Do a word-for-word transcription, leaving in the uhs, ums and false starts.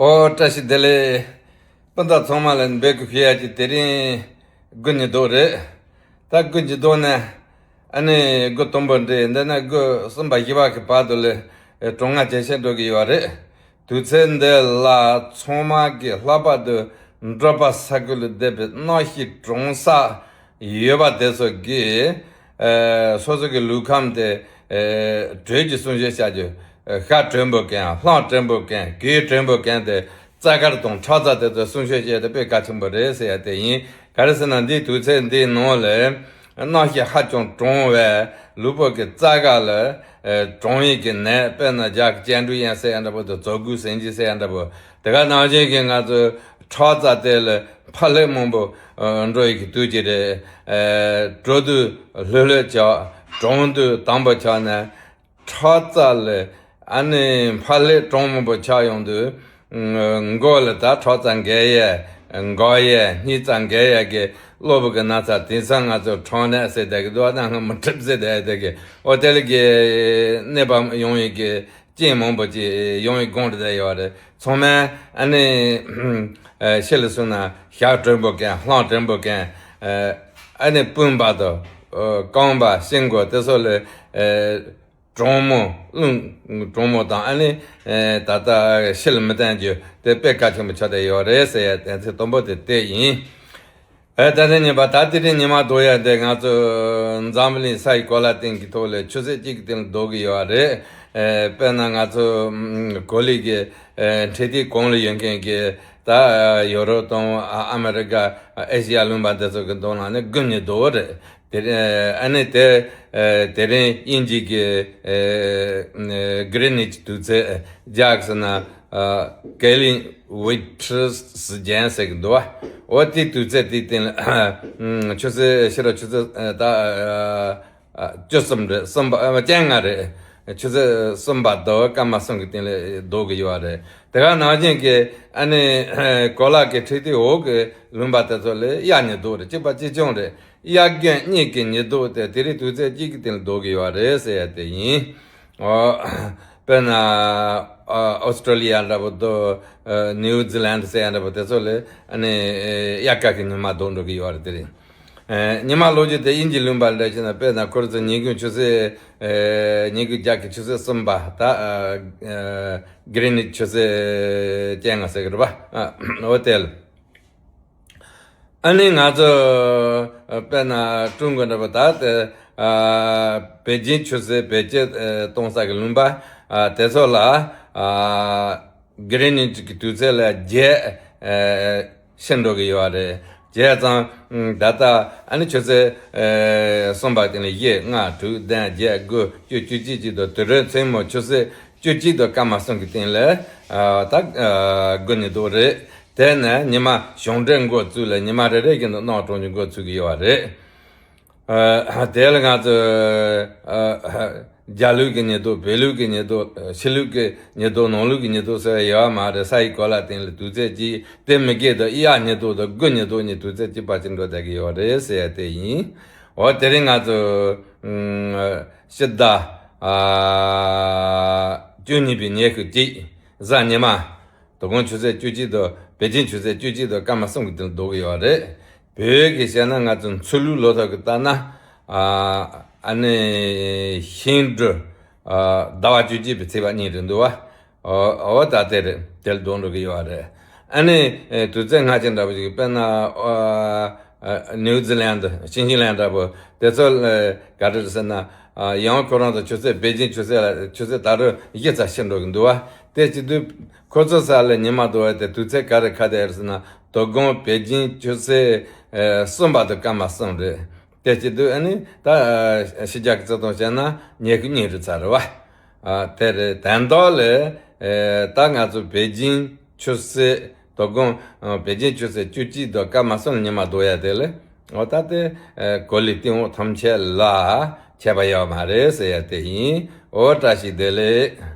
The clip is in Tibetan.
ཨོ་བཀྲ་ཤིས་བདེ་ལེགས། སྤུན་ཟླ་ཚང་མ་ལ་འབོད་སྐུལ་ཞུ་ཡ་གི་དེ་རིང་དགུན་ཉི་ལྡོག་རེད། ད་དགུན་ཉི་ལྡོག་ནས་ཨ་ནི་དགུན་དུམ་བུ་འདྲེས། འདི་ནས་དགུན་གསུམ་པ་བཞི་པ་གི་བར་དུ་ལ་གྲང་ངར་ཇེ་ཆེར་འགྲོ་གི་ཡོད་རེད། དུས་ཚོད་འདི་ལ་ཚང་མ་གི་ལྷག་པར་དུ་འབྲོག་པ་ས་ཁུལ་ལ་བསྡད་པའི་གནམ་གཤིས་གྲང་ས་ཡོད་པ་དེ་ཚོ་གིས་ཨ་སོ་སོ་གི་ལུས་ཁམས་དེ་ཨ་དྲོད་ཀྱི་སྲུང་སྐྱོབ་བྱ་རྒྱུ། ཨ་ཤ་དྲོན་པོ་གན། རླངས་དྲོན་པོ་གན། གོས་དྲོན་པོ་གན་ཏེ་རྩ་དཀར་དང་ཁྲག་རྩ་དེ་ཚོ་སྲུང་སྐྱོབ་བྱེད་དེ་དཔེ་གལ་ཆེན་པོ་རེད་ཟེར་ཡ་དེ་ཡིན། ག་རེ་ཟེར་ན་འདིའི་དུས་ཚོད་འདིའི་ནང་ལ་གནམ་གཤིས་ཧ་ཅང་གྲང་བས་ལུས་པོ་གི་རྩ་དཀར་ལ་ཨ་གྲང་ཡིན་གི་ནད། དཔེར་ན་རྒྱ་གི་ཅན་ཀྲུའུ་ཡན་ཟེར་ཡ་འདྲ་པོ་དང་ཙོ་གུ་སེན་ཅི་ཟེར་ཡ་འདྲ་པོ། དེ་ག་ནང་བཞིན་གྱི་ང་ཚོ་ཁྲག་རྩ་དེ་ལ་ཕ་ལྷེ་མང་པོ་ཨ་འགྲོ་ཡི་གི་དུས་ཀྱི་རེད། ཨ་དྲོ་དུས་ལྷོད་ལྷོད་ཆགས། གྲང་དུས་དམ་པོ་ཆགས་ནས་ཁྲག་རྩ་ལ་ཨ་ནི་ཕ་ལྷེ་གྲང་མང་པོ་ཆགས་ཡོང་དུས་མགོ་ལ་ད་ཁྲག་རྩ་འགས་ཡས་འགག་ཡས་སྙིང་རྩ་འགས་ཡས་ཀྱི་གློ་བུར་གྱི་ན་ཚ། དེང་སང་ང་ཚོ་གྲང་ནད་ཟེར་བསྡད་ཀྱི་འདུག་ཨ་ནི་མུ་ཁྲིབ་ཟེར་བསྡད་ཀྱི། ཨོ་དེ་ལ་གི་གནོད་པ་ཡོང་ཡི་གི་རྐྱེན་མང་པོ་ཅིག་ཡོང་བའི་སྒང་རེད་བསྡད་ཡོད་རེད། ཚང་མས་ཨ་ནི་ཨ་ཤི་ལ་སོང་ན་ཤ་དྲོན་པོ་གན། རླངས་དྲོན་པོ་གན། ཨ་ནི་སྤུན་པ་དང་ཨ་རྐང་པ་ཤིང་མགོ་དེ་ཚོ་ལ་ཨ་གྲང་མོ་རླུང་གྲང་མོ་དང་ཨ་ནི་ཨ་ད་ལྟ་ཤི་ལ་མི་བསྟན་རྒྱུ་དེ་དཔེ་གལ་ཆེན་པོ་ཆགས་བསྡད་ཡོད་རེད་ཟེར་ཡ་གཏན་ཚིགས་དང་པོ་དེ་དེ་ཡིན། ཨེ་ད་རེས་ཉིན་པ་ད་དེ་རིང་ཉི་མ་ལྡོག་ཡ་དེ་ང་ཚོ་འཛམ་བུ་གླིང་ས་ཡི་གོ་ལ་སྟེང་གི་ཐོག་ལ་ཆུ་ཚོད་གཅིག་གི་སྟེང་ལ་ལྡོག་གི་ཡོད་རེད། ཨེ་དཔེར་ན་ང་ཚོ་ཨམ་གོ་ལའི་གི་ཨེ་འཕྲེད་ཐིག་གོང་ལ་ཡོད་མཁན་གྱི་ད་ཡོ་རོབ་དང་ཨ་ཨ་མེ་རི་ཀ། ཨེ་ཤི་ཡ་ལུང་པ་འདི་ཚོ་གི་མདུན་ལ་ནི་དགུན་ཉི་ལྡོག་རེད། དེ་ཨ་ནི་དེ་ཨེ་དེ་རིང་དབྱིན་ཇི་གི་ཨེ་ཨེ་གྷི་རི་ནིཆ་དུས་ཚོད། རྒྱ་གི་ཟེར་ན་ཨ་གྷི་རིན་ཝིཆ་སི་ཟེར་གྱི་འདུག་བ། འོ་དེ་དུས་ཚོད་དེའི་སྟེང་ལ་ཨ་ཆུ་ཚོད་ཕྱི་དྲོ་ཆུ་ཚོད་ཨ་ད་ཨ་བཅུ་གསུམ་རེད། གསུམ་པ་ཨ་བཅོ་ལྔ་རེད། ཆུ་ཚོད་གསུམ་པ་དང་སྐར་མ་གསུམ་གྱི་སྟེང་ལ་ལྡོག་གི་ཡོད་རེད། དེ་ག་ནང་བཞིན་གྱི་ཨ་ནི་གོ་ལ་གི་འཕྲེད་ཐིག་འོག་གི་ལུང་པ་དེ་ཚོ་ལ་དབྱར་ཉི་ལྡོག་རེད། གཅིག་པ་གཅིག་རྐྱང་རེད། དབྱར་དགུན་གཉིས་ཀྱི་ཉི་ལྡོག་དེ་དེ་རིང་དུས་ཚོད་གཅིག་གི་སྟེང་ལ་ལྡོག་གི་ཡོད་རེད་ཟེར་ཡ་དེ་ཡིན། ཨོ། དཔེར་ན་ཨ་ཨོ་སི་ཀྲོ་ལི་ཡ་འདྲ་པོ་དང་ཨ་ནིའུ་ཛི་ལན་ཟེར་ཡ་འདྲ་པོ་དེ་ཚོ་ལ་ཨ་ནི་ཨེ་དབྱར་ཁ་གི་ཉི་མ་ལྡོག་འགྲོ་གི་ཡོད་རེད། དེ་རིང་ཨེ་ཉི་མ་ལོ་རྒྱུས་དེ་དབྱིན་ཇི་ལུང་པ་འདྲ་བྱས་ན། དཔེར་ན་ཁོ་རང་ཚོ་ཉིན་གུང་ཆུ་ཚོད་ཨེ་ཉིན་གུང་རྒྱ་གི་ཆུ་ཚོད་གསུམ་པ། ད་ཨ་ཨ་གྷི་རི་ནིཆ་ཆུ་ཚོད་བཅོ་ལྔ་ཟེར་གི་རེད་པ། ཨ་འོ་དེ་ལ། ཨ་ནི་ང་ཚོ་ཨ་དཔེར་ན་ཀྲུང་གོ་འདྲ་པོ་ད་ལྟ་ཨ་པེ་ཅིན་ཆུ་ཚོད་བེད་སྤྱོད་ཨ་གཏོང་ས་གི་ལུང་པ་ཨ་དེ་ཚོ་ལ་ཨ་གྷི་རི་ནིཆ་གི་དུས་ཚོད་ལ་བརྒྱད་ཨ་ཕྱིན་འགྲོ་གི་ཡོད་རེད། བྱས་ཙང་ཨ་ད་ལྟ་ཨ་ནི་ཆུ་ཚོད་ཨ་གསུམ་པ་སྟེང་ལ་བཞི་ལྔ་དྲུག་བདུན་བརྒྱད་དགུ་བཅུ་བཅུ་གཅིག་བཅུ་དང་དུས་རབས་མཚན་མོ་ཆུ་ཚོད་བཅུ་གཅིག་དང་སྐར་མ་གསུམ་གྱི་སྟེང་ལ་ཨ་ད་ཨ་དགུན་ཉི་ལྡོག་རེད། དེ་ནས་ཉི་མ་གཞུང་འབྲས་འགོ་བཙུགས་ལ་ཉི་མ་རེ་རེ་བཞིན་དུ་གནམ་གྲང་ཉི་འགོ་ཚུགས་ཀྱི་ཡོད་རེད། ཨ་དེ་ལ་ང་ཚོ་ཨ་རྒྱ་ལུགས་ཀྱི་ཉི་ལྡོག། བོད་ལུགས་ཀྱི་ཉི་ལྡོག། ཕྱི་ལུགས་ཀྱི་ཉི་ལྡོག། ནང་ལུགས་ཀྱི་ཉི་ལྡོག་ཟེར་བ་ཡོད་མ་རེད། ས་ཡི་གོ་ལ་སྟེང་ལ་དུས་ཚོད་གཅིག། དེ་མི་དགོས་དུས་དབྱར་ཉི་ལྡོག་དང་དགུན་ཉི་ལྡོག་གཉིས་དུས་ཚོད་གཅིག་པ་ཅིག་འགྲོ་བསྡད་ཀྱི་ཡོད་རེད་ཟེར་ཡ་དེ་ཡིན། འོ་དེ་རིང་ང་ཚོ་ཨ་ཕྱི་ཟླ་ཨ་བཅུ་གཉིས་པའི་ཉི་ཤུ་གཅིག་གཟའ་ཉི་མ། དོ་དགོང་ཆུ་ཚོད་བཅུ་གཅིག་དང་པེ་ཅིན་ཆུ་ཚོད་བཅུ་གཅིག་དང་སྐར་མ་གསུམ་གྱི་སྟེང་ལ་ལྡོག་གི་ཡོད་རེད། བོད་ཀྱི་བཤད་ན་ང་ཚོ་ཚུར་ལུགས་ལོ་ཐོ་གི་ལྟར་ན་ཨ་ཨ་ནི་ཤིང་འབྲུག་ཨ་ཟླ་བ་བཅུ་གཅིག་པའི་ཚེས་པ་གཉིས་རེད་འདུག་བ། ཨོ་ཨོ་ད་དེ་རེད། དེ་ལ་ལྡོག་འགྲོ་གི་ཡོད་རེད། ཨ་ནི་ཨེ་དུས་ཚོད་སྔ་ཕྱི་འདྲ་པོ་ཞིག་དཔེར་ན་ཨ་ཨ་ནིའུ་ཛི་ལན་དང་ཤིང་ཤིང་ལན་འདྲ་པོ་དེ་ཚོ་ལ་ག་རེ་རེད་ཟེར་ན། ཨ་ཡང་ཁོ་རང་ཚོ་ཆུ་ཚོད་པེ་ཅིན་ཆུ་ཚོད་ལ་ཆུ་ཚོད་ད་རུང་བཞི་ཙམ་ཕྱིན་འགྲོ་གི་འདུག་བ། དེ་བྱེད་དུས་ཁོ་ཚོ་ས་ལ་ཉི་མ་ལྡོག་ཡ་དེ་དུས་ཚོད་ག་རེ་ཁ་བསྡད་རེད་ཟེར་ན། དོ་དགོང་པེ་ཅིན་ཆུ་ཚོད་ཨེ་གསུམ་པ་དང་སྐར་མ་གསུམ་རེད། དེ་བྱེད་དུས་ཨ་ནི་ད་ཨ་ཕྱི་རྒྱལ་གྱི་བརྩི་སྟངས་བྱས་ན་ཉི་ཤུ་གཉིས་རེད་ཚར་རེད་བ། ཨ་དེ་རེད། དོན་དག་ལ་ཨེ་ད་ང་ཚོ་པེ་ཅིན་ཆུ་ཚོད་དོ་དགོང་ཨ་པེ་ཅིན་ཆུ་ཚོད་བཅུ་གཅིག་དང་སྐར་མ་གསུམ་ལ་ཉི་མ་ལྡོག་ཡ་དེ་ལ་འོ་ད་དེ་ཨེ་གོ་ལའི་སྟེང་འོག་ཐམས་ཅད་ལ་ཁྱད་པར་ཡོད་མ་རེད་ཟེར་ཡ་དེ་ཡིན། འོ་བཀྲ་ཤིས་བདེ་ལེགས།